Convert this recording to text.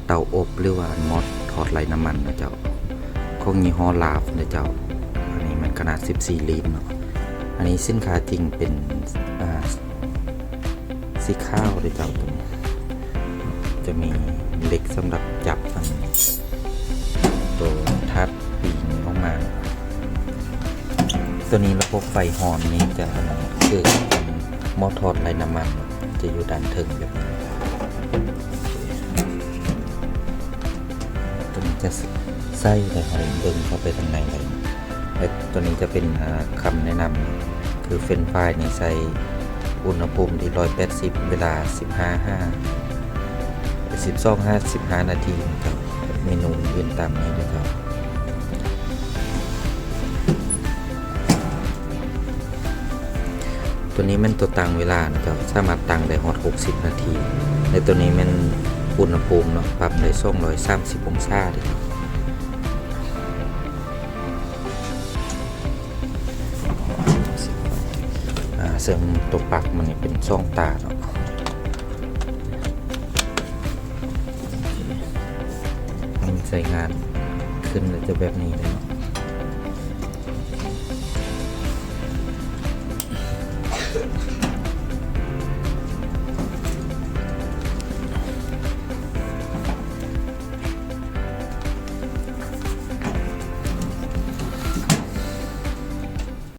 ເຕົາອົບ ຫຼືວ່າໝໍ້ທອດໄຮ້ນ້ຳມັນນະເຈົ້າ ຂອງຍີ່ຫໍ້ລາບນະເຈົ້າ. ອັນນີ້ແມ່ນຂະໜາດສິບສີ່ລີດເນາະ. ອັນນີ້ສິນຄ້າຈິງເປັນ ອ່າ ສີຂາວເດ້ເຈົ້າ. ໂຕນີ້ຈະມີເຫຼັກສຳລັບຈັບອັນໂຕຖາດປີນີ້ອອກມາ. ໂຕນີ້ລະບົບໄຟຮ້ອນນີ້ຈະອັນນັ້ນ ຄືໝໍ້ທອດໄຮ້ນ້ຳມັນ ຈະຢູ່ດ້ານເທິງແບບນີ້. ໂຕນີ້ຈະໃສ່ ໃຫ້ເຮົາເບິ່ງເຂົ້າໄປທາງໃນໄດ້. ແລະ ໂຕນີ້ຈະເປັນ ອ່າ ຄຳແນະນຳ ຄືເຟຣນຟາຍນີ້ໃຊ້ອຸນຫະພູມທີ່ຮ້ອຍແປດສິບ ເວລາສິບຫ້າຫາ ສິບສອງຫາສິບຫ້ານາທີເນາະ. ເມນູອື່ນໆຕາມນີ້ເດີເຈົ້າ. ໂຕນີ້ແມ່ນໂຕຕັ້ງເວລານະເຈົ້າ ສາມາດຕັ້ງໄດ້ຮອດຫົກສິບນາທີ. ແລະ ໂຕນີ້ແມ່ນອຸນຫະພູມເນາະ ປັບໄດ້ສອງຮ້ອຍສາມສິບອົງສາເດີເຈົ້າ. ອ່າ ເຊິ່ງໂຕປັກມັນນີ້ເປັນສອງຕາເນາະ. ມັນໃຊ້ງານຂຶ້ນແລ້ວຈະແບບນີ້ເລີຍເນາະ.